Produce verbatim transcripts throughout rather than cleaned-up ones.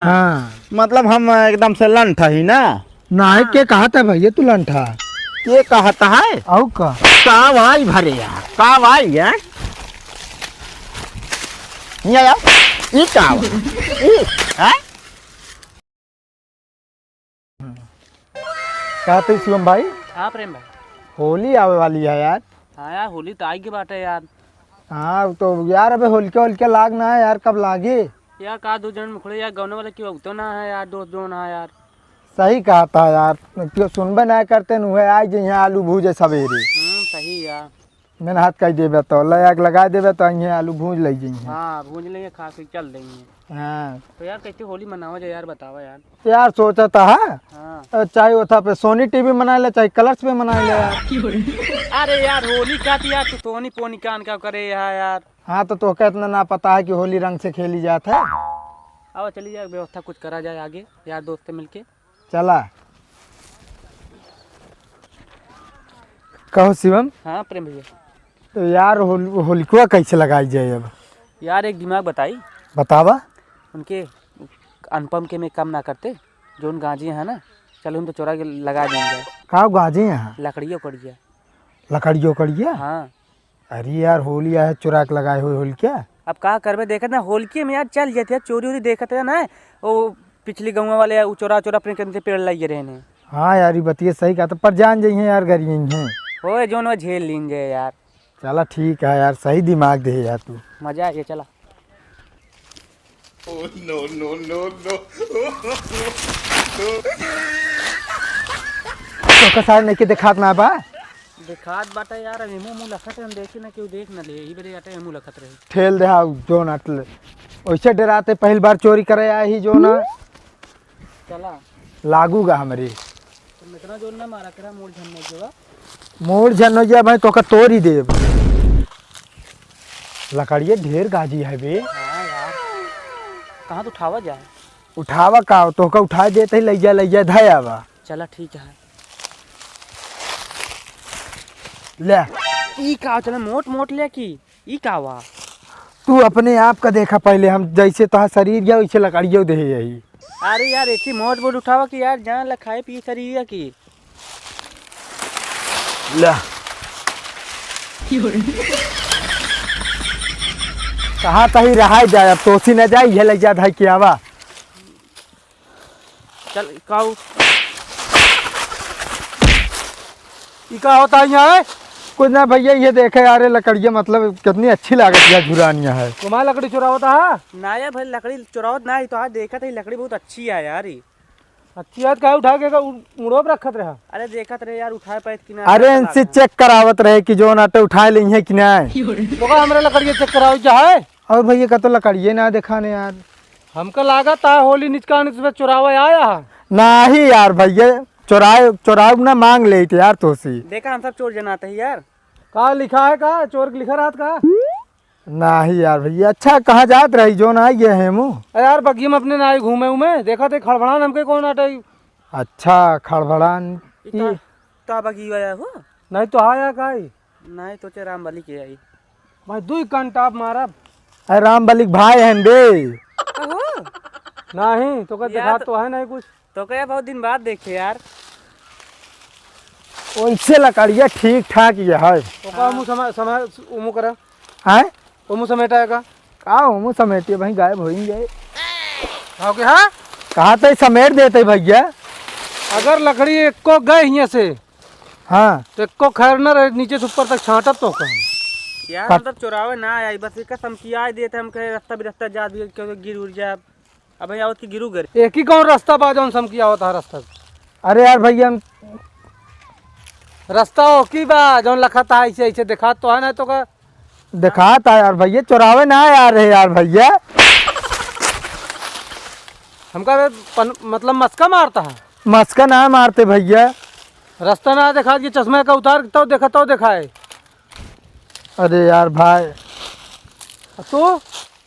हाँ। मतलब हम एकदम से लंठ ही ना? नाहीं, के कहत है भइया तू लंठा? के कहत है? अउ का? का भाई भरे यार, का भाई यार? हियाँ आओ। ई का बा? ई, हैं? का तो शिवम भाई? हाँ प्रेम भाई। होली आवे वाली है यार। हाँ यार, होली तो आइ गई बाटे यार। हाँ, तो यार अबे होलिका, होलिका लाग ना है यार, कब लागे? यार का दो जन मुखड़े यार, गौने वाले क्यों तो ना है यार, दोस्त जोन है यार। सही कहत है यार, क्यों सुनबे ना करते न, उहे आइ जइहें आलू भूजे सवेरे। हम्म, सही यार। मेहनत कइ देबे तो, ले आग लगाइ देबे तो अइहें आलू भूज लइ जइहें। हाँ, भूज लेंगे, खा के चल देंगे। हाँ। तो यार कैसे होली मनावा जाए यार, बतावा यार। यार सोचत है, हाँ। अ, चाहे ओथा पे सोनी टीवी मनाइ ले, चाहे कलर्स पे मनाइ ले यार। अरे यार होली का थी यार, तू सोनी पोनी कान का करे यहाँ यार। हाँ, तो तोहका इतना ना पता है कि होली रंग से खेली जात है। अब चली जाए, व्यवस्था कुछ करा जाए आगे यार दोस्त से मिलके। चला। कहो शिवम। हाँ प्रेम भइया। तो यार होल-, होलिकवा कैसे लगाई जाए अब? यार एक दिमाग बताई। बतावा। उनके अनुपम के में कम ना करते, जोन गाँजे हैं ना, चलो हम तो चोरा के लगा देंगे। का गाँजे हैं? लकड़िया उकड़िया। लकड़िया उकड़िया? हाँ। अरे यार, होली आए, चुरा के लगाए हुए होलिका। अब का करबे, देखत ना, होलिके में यार चल जाते यार, चोरी वोरी देखत है ना, वो पिछली गाँव वाले उ चोरा चोरा अपने कंधे पेड़ लाइए रहने। हाँ यार, ये बतिये सही कहा, तो पर जान जइहें यार, गरियइहें। होए, जोन वो झेल लीन जाए यार। चला ठीक है यार, सही दिमाग दे यार तू। मजा आ गया, चला। Oh, no, no, no, no। तो का सार नहीं के देखात ना बा? देखात बाटे यार, अब एमू मुँह लखत है, हम देखी ना, केहू देख ना ले, यही बरे आटे एमू लखत रहे। ठेल दे, हाँ, जो ना ठेल। वैसे डराते, पहली बार चोरी करे आए ही जो ना। चला। लागूगा हमरे। तुम इतना जोर ना मारा करा, मूड़ झन नहीं गवा। मूड़ झन नहीं गया भाई, तो का तोड़ ही देब। लकड़िए ढेर गाजी है बे। हाँ यार, कहाँ तो उठावा जाए? उठावा का, तो का उठा देते ही, लइया, लइया, धया बा। चला ठीक है। ले। ई का चला मोट मोट ले की, ई का वा? तू अपने आप का देखा पहले, हम जैसे तोहार शरीर या वैसे लकड़ियो देहे यही। अरे यार, ऐसी मोट मोट उठावा कि यार जान ला खाए पी शरीर की। ला। कहाँ तही रहा जाए, अब तोसी न जाए, ये ले जा धाई के आवा। चल, काऊ। ई का होता है यहाँ, है? कुछ ना भइया, ये देखे यार, ये लकड़िया मतलब कितनी अच्छी लागत है, झुरानिया है। तुम्हारा लकड़ी चुरावता है? ना यार भाई, लकड़ी चुरावत ना ही तो, हाँ देखत है, लकड़ी बहुत अच्छी है यार ये। अच्छी है तो काहे उठा के का उ-, मुड़ो पे रखत रहा? अरे देखत रहे यार, उठाए पाए कि ना, अरे इनसे चेक करावत रहे कि जो नाटे उठाए लेइहें कि नहीं। तो का हमरा लकड़िया चेक करावे चाहे? और भइया का तो लकड़िए ना देखाने यार। हमका लागत है होली निचकाने से चुरावे आया है। नाही यार भइया, चुराए, चुराए ना मांग लेइत यार तोसी। देखा हम सब चोर जनाते हैं यार। का लिखा है का? चोर के लिखा रहत का? नाही यार भइया, अच्छा कहाँ जात रही जो ना ये हेमू? अरे यार बगिया में अपने ना घूमे उमे, देखा थे खड़बड़ान हमके कौन आटे। अच्छा खड़बड़ान ई ई का, का बगिया आया हो? नहीं तो आया का ई? नहीं तो चे राम बली के आई। भाई दुई कान टाप मारब। अरे राम बलिक भाई हैं बे। अहो। नहीं, तो का यार देखा तो तो है नहीं कुछ। तो का बहुत दिन बाद देखे यार। ओइसे लकड़िया ठीक ठाक ये है। तो का मुँह समा-, समा-, उमू करा। हैं? उमू समेटा है का? का उमू समेटिए भाई, गायब हो ही गए। हाँ, ओके, हाँ? कहा तो समेट देते भइया। अगर लकड़ी एको गए हियाँ से, हाँ। तो एको खैर न रहे, नीचे से ऊपर तक छांटब तो काम। यार, हम तब चुरावे ना आई, बस एक समकिया देते हम कहे रास्ता भी रास्ता जात भी क्यों गिर उड़ जाए। अब यहाँ आवत की गिरू गर। एक ही कौन रास्ता बा जौन समकिया होता है रास्ता? अरे यार भइया, हम रास्ता हो की बा जौन लखत है ऐसे, ऐसे देखात तो है ना तो का? देखात है यार भइया, चुरावे ना आ रहे यार भइया। हमका बे पन-, मतलब मस्का मारता है। मस्का ना मारते भइया। रास्ता ना देखात कि चश्मा का उतार तब देखा, तब देखाए। अरे यार भाई। आ तू,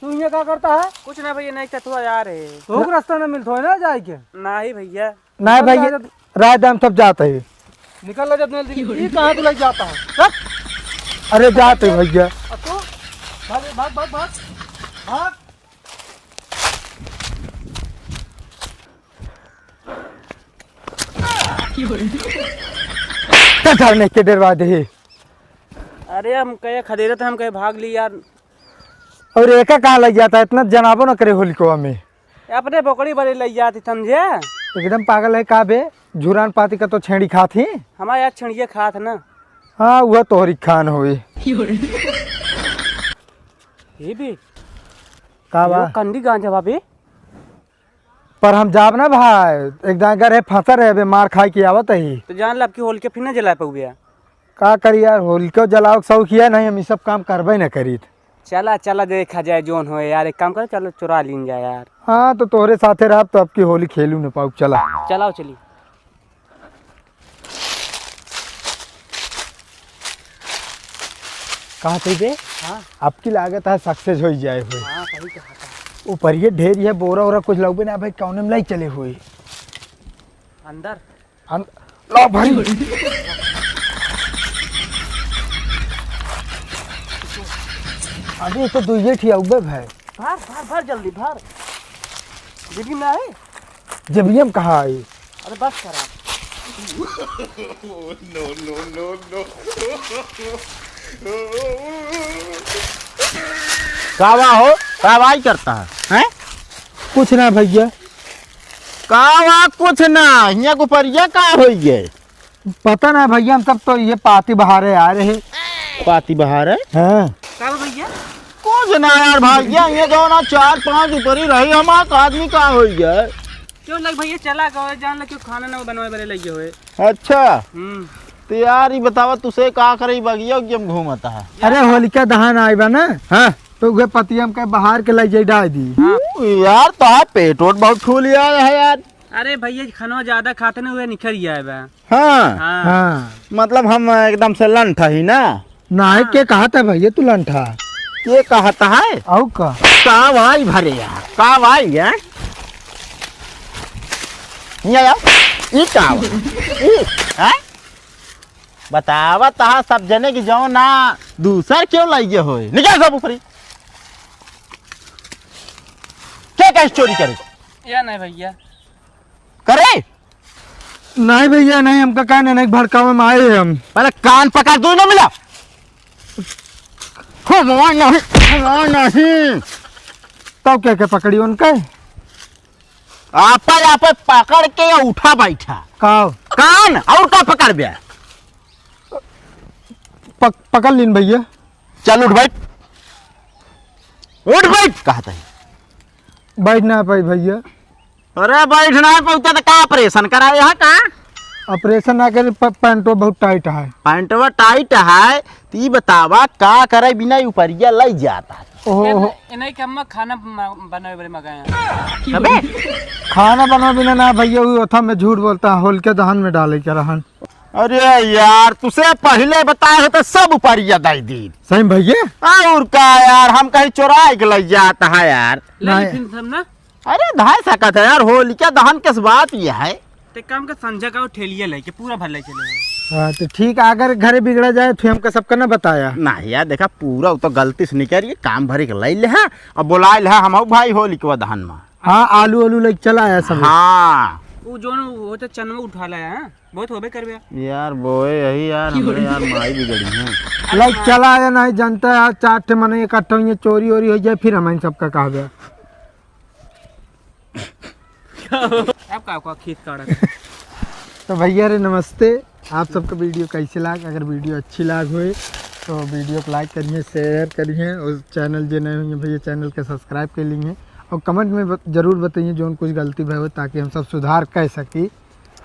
तू ये का करता है? कुछ ना भइया, नहीं चथुआ यार है। तो रास्ता ना मिलता है ना जाए के? नहीं भइया। नहीं निकल भाई, राय दे। राय दे, हम सब जाते हैं। निकल ले जब नहीं, ये कहाँ तू ले जाता है? हट। अरे जाते हैं भइया। आ तू? भाग, भाग, भाग, भाग। भाग। तो धरने के डरवा दे। अरे, हम कहे खदेरत, हम कहे भाग ली यार। और एका कहाँ लग जाता है, इतना जनाबो न करे होलिकवा में। अपने बोकड़ी बड़े लग जाती, समझे? एकदम पागल है का बे? झुरान पाती का तो छेड़ी खात ही। हमारे यार छेड़िया खात है ना। हाँ, वह तोहरी खान होई। ये भी का बा? यो कंडी गांजा बा बे। पर हम जाब ना भाई, एक दाएं घर है, फंसा रहे बे, मार खाई के आवत ही। तो जान ला, अब की होलिका फिर ना जला पउबे। का करी यार, होलिका जलाओ के शौक ही है नहीं, हम ई सब काम करबे न करीत। चला, चला, देखा जाए जोन होए यार, एक काम कर, चलो चुरा लीन जाए यार। हाँ, तो तोहरे साथे रहब तो अब की होली खेलू न पाउब, चला। चलाओ, चली। कहाँ थे बे? हाँ। अब की लागत है success हो जाए हुए। हाँ, सही कहा था। ऊपर ये ढेर ये बोरा वोरा कुछ लउबे ना भाई, कौने में लाई चले हुए? अंदर। अन-, ला भाई। अबे तो दुइये ठी अउबे भाई। भर, भर, भर जल्दी, भर। जेबी में आई? जेबिया में कहाँ आई? अरे बस करा। No, no, no, no। का बा हो? का बाई करता है? हैं? कुछ ना भैया। का बा कुछ ना? हियाँ को परिया का होई गए? पता ना भैया, हम सब तो ये पाती बहारे आ रहे। पाती बहारे? हाँ। का बा भैया? कुछ ना यार भैया, ये जो ना चार पांच ऊपरी रही, हमार आदमी का होई गए? क्यों लग भैया, चला गए, जान लग क्यों खाना ना बनवाए बरे लगे हुए। अच्छा। हम्म। तो यार, ये बतावा, तुसे का करे, ई बगिया उगिया में घूमता है? अरे, होलिका दहन आए बा ना? हाँ। तो उहे पतिया में कहे बाहर के लइ जाई डाल दी। हाँ। यार, तो पेट वोट बहुत फूल गया है यार। अरे भैया, खाना ज्यादा खाते ना, उहे निखर गया है बा। हाँ। हाँ। हाँ। मतलब हम एकदम से लंठ ही ना। नाहीं, हाँ। के कहत है भैया तू लंठा? के कहत है? अउ का? का भाई भरे यार, का भाई यार? हियाँ आओ। ई का बा? ई, हैं? बतावत हा सब जने की जौन ना दूसर क्यों लइगे होए। निकल सब ऊपरी। के कहे चोरी करे? या नहीं भैया। करे? नहीं भैया, नहीं, हमका का नहीं, नहीं, भड़कावे में आए हैं हम। पहले कान पकड़, दो ना मिला। हमार नहीं, हमार नहीं। तब के, के पकड़ी उनका? आपे, आपे पकड़ के उठा बैठा। का? कान, और का पकड़ बे? पक-, पकड़ लीन भैया। चल उठ बैठ। उठ बैठ, कहत है। बैठ ना पाई भैया। अरे बैठ ना पाउता तो का operation कराए यहाँ का? Operation ना करे, प-, पैंटवा बहुत tight है। पैंटवा tight है, तो ई बतावा का करे बिना उपरिया लइ जाता है? ओहो, ओहो। इन्हें, इन्हें के अम्मा खाना म-, बनावे बरे मगाए हैं। अबे? खाना बनावे बिना ना भैया, वो ओथा में झूठ बोलता है, होलिका दहन में डाले के रहन। अरे यार, तुसे पहिले बताए हो तो सब उपरिया दइ दी। सही में भैया? और का यार, हम कहीं चोराए के लइ जाता है यार। ले नहीं। फिर सब ना। अरे धाय सकत है यार, होलिका दहन के बात ये है। ते काम का संझा का वो ठेलिया लेके पूरा भर ले चले। हाँ, तो ठीक है, अगर घरे बिगड़ा जाए तो हमका सबका ना बताया। ना यार, देखा पूरा वो तो गलती से निकल गई, काम भरी के लइ ले है, अब बोलाए ले है हम भाई होलिका दहन में। हाँ, आलू, आलू लेके चला आया सब। हाँ। वो जोन वो तो चनवा उठा लाया है, बहुत होबे करबे। यार बोए यही यार, हमरे यार माई बिगड़ी है। लेके चला आया, नहीं जानता है, आज चार ठे मने इकट्ठा हुई, चोरी ओरी हो जाए, फिर हम इन सबका कहबे। अब का, का खेत काढ़त है? तो भैया रे नमस्ते, आप सबका video कैसे लाग? अगर video अच्छी लाग होए तो video को like करिए, share करिए और channel जे नए हुए भैया channel के subscribe कर लीजिए और comment में ब-, जरूर बताइए जोन कुछ गलती भय हो ताकि हम सब सुधार कर सकी।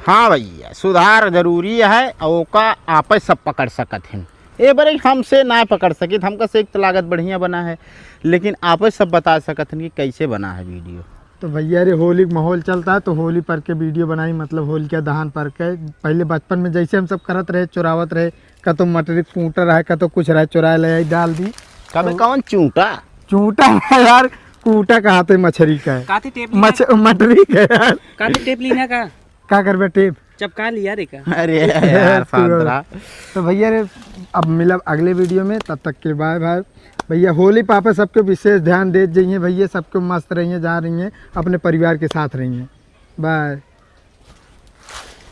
हाँ भैया, सुधार जरूरी है और ओका आपे सब पकड़ सकत हैं। ए बरे हमसे ना पकड़ सकित, हमका से एक तो लागत बढ़िया बना है, लेकिन आपे सब बता सकत हैं कि कैसे बना है video। तो भैया रे, होली का माहौल चलता है, तो होली पर के video बनाई, मतलब होलिका दहन पर के। पहले बचपन में जैसे हम सब करत रहे, चुरावत रहे, कतो मटरी कूटा रहे, कतो कुछ रहे, चुराए ले आई, डाल दी। कबे तो कौन चूटा? चूटा ना यार, कूटा कहते मछरी का है। काती टेप लिया? मछ-, मटरी का यार। काती टेप लीना का? का करबे टेप? चपका लिया रे का? अरे यार, तू सांत रहा। तो भैया रे, अब मिलब अगले video में, तब तक के bye bye। भैया, होली पापे सबके विशेष ध्यान देत जाइए भैया, सबके मस्त रहिए, जहाँ रहिए, अपने परिवार के साथ रहिए। Bye।